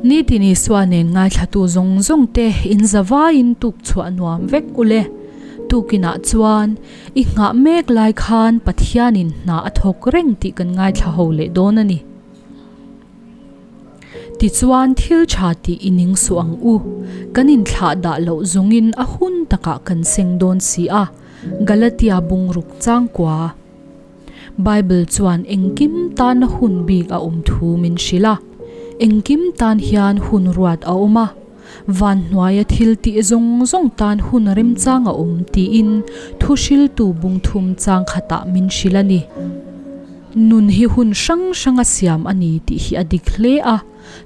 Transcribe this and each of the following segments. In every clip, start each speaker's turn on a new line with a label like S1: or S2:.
S1: Nitin Isua nen ngaithlatu zawng zawng te in zavaiin tuk chhuah nuam vek ule. Tukinah chuan i nghah mek lai khan Pathianin hna a thawk reng tih kan ngaithla ho leh dawn a ni. Tichuan thil tha tih i ning suh ang u. Kan inthlah dah loh zungin a hun takah kan seng dawn si a, Galatia bungruk changkua. Bible chuan engkim tana hun bik a awm thu min hrilh a. Engkim tan hian hun ruat a awm a. Van hnuaia thil tih zawng zawng tan hun remchang a awm tiin thu hriltu bungthum chang khatah min hrilh a ni. Nun hi hun hrang hranga siam a ni tih hi a dik hle a,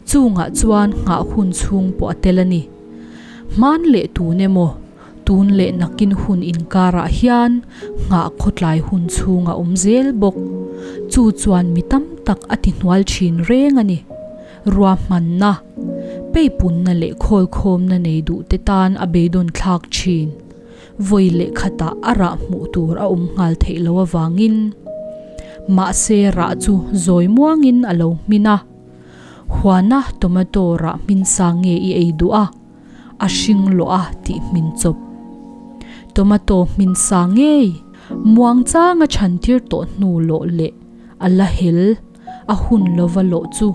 S1: chungah chuan nghah hun chhung pawh a tel a ni. Hman leh tun emaw, tun leh nakin hun inkarah hian nghah khawtlai hun chhung a awm zel bawk. Chu chuan mi tam tak a ti hnual thin reng a ni. Ruahmanna, peipunna leh khawlkhawmna nei duhte tan a beidawn thlak thin. Vawi leh khatah a rah hmuh tur a awm nghal theih loh avangin. Mahse rah chu zawi muangin a lo hmin a. Huana tomato rah hmin sa nge i ei duh a, a hring lawh a tih hmin chawp. Tomato hmin sa ngei, muang changa chhantir tawh hnu lawh leh a la hel. A hun lova lawh chu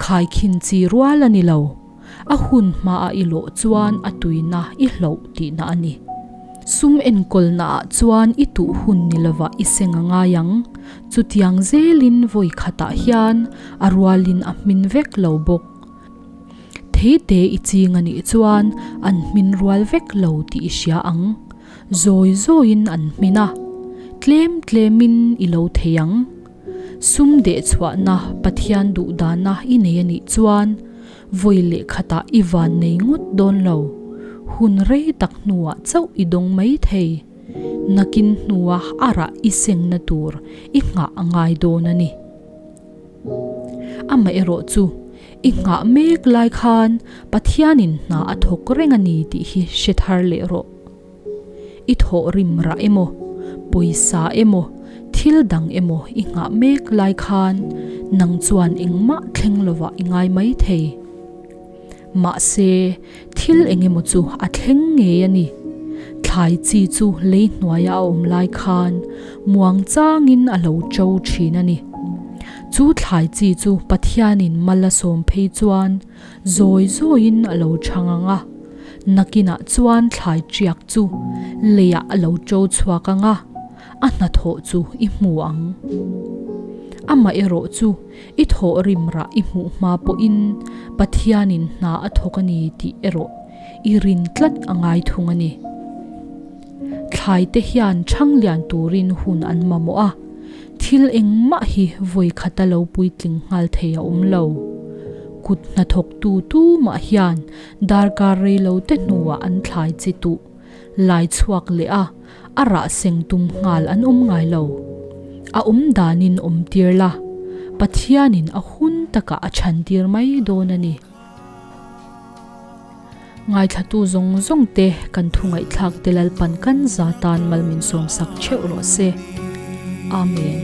S1: khaikhin chi rual a ni lo. A hun hmaah i lawh chuan a tuina i hloh tihna a ni. Sum enkawlnaah chuan i tuh hun ni lovah i seng a ngai ang. Chutiang zelin vawi khatah hian a rualin a hmin vek lo bawk. Theite i ching a nih chuan an hmin rual vek lo tih i hria ang. Zawi zawiin an hmin a, tlem tlemin i lo thei ang. Sum dehchhuahna Pathian duhdana i nei a nih chuan vawi leh khatah i van nei ngawt dawn lo. Hun rei tak hnuah chauh i dawng mai thei. Nakin hnua a rah i sengna tur i nghah a ngai dawn a ni. Amaherawh chu i nghah mek lai khan Pathianin hna a thawk reng a ni tih hi hre thar leh rawh. I thawh rim rah emaw, pawisa emaw, thil dang emaw i nghah mek lai khan nang chuan engmah thleng lovah i ngai mai thei. Mahse, thil eng emaw chu a thleng ngei a ni. Thlai chi chu lei hnuaia a awm lai khan muang changin a lo ṭo ṭhin a ni. Chu thlai chi chu Pathianin mal a sawm phei chuan zawi zawiin a lo chhang ang a. Nakinah chuan thlai ṭiak chu leiah a lo ṭo chhuak ang a, a hnathawh chu i hmu ang. Amaherawh chu i thawh rim rah i hmuh hma pawhin Pathianin hna a thawk a ni tih erawh i rin tlat a ngai thung a ni. Thlai te hian chhang lian turin hun an mamawh a, thil engmah hi vawi khata lo puitling nghal thei a awm lo. Kut hnathawktu tumah hian Darkar rei lo te hnuah an thlai chi tuh lai chhuak leh a, a rah seng tum nghal an awm ngai lo. A awm danin awm tir la, Pathianin a hun takah a chhan tir mai dawn a ni. Ngaithlatu zawng zawng te kan thu ngaihthlak te Lalpan kan za tan mal min sawmsak theuh rawh se. Amen.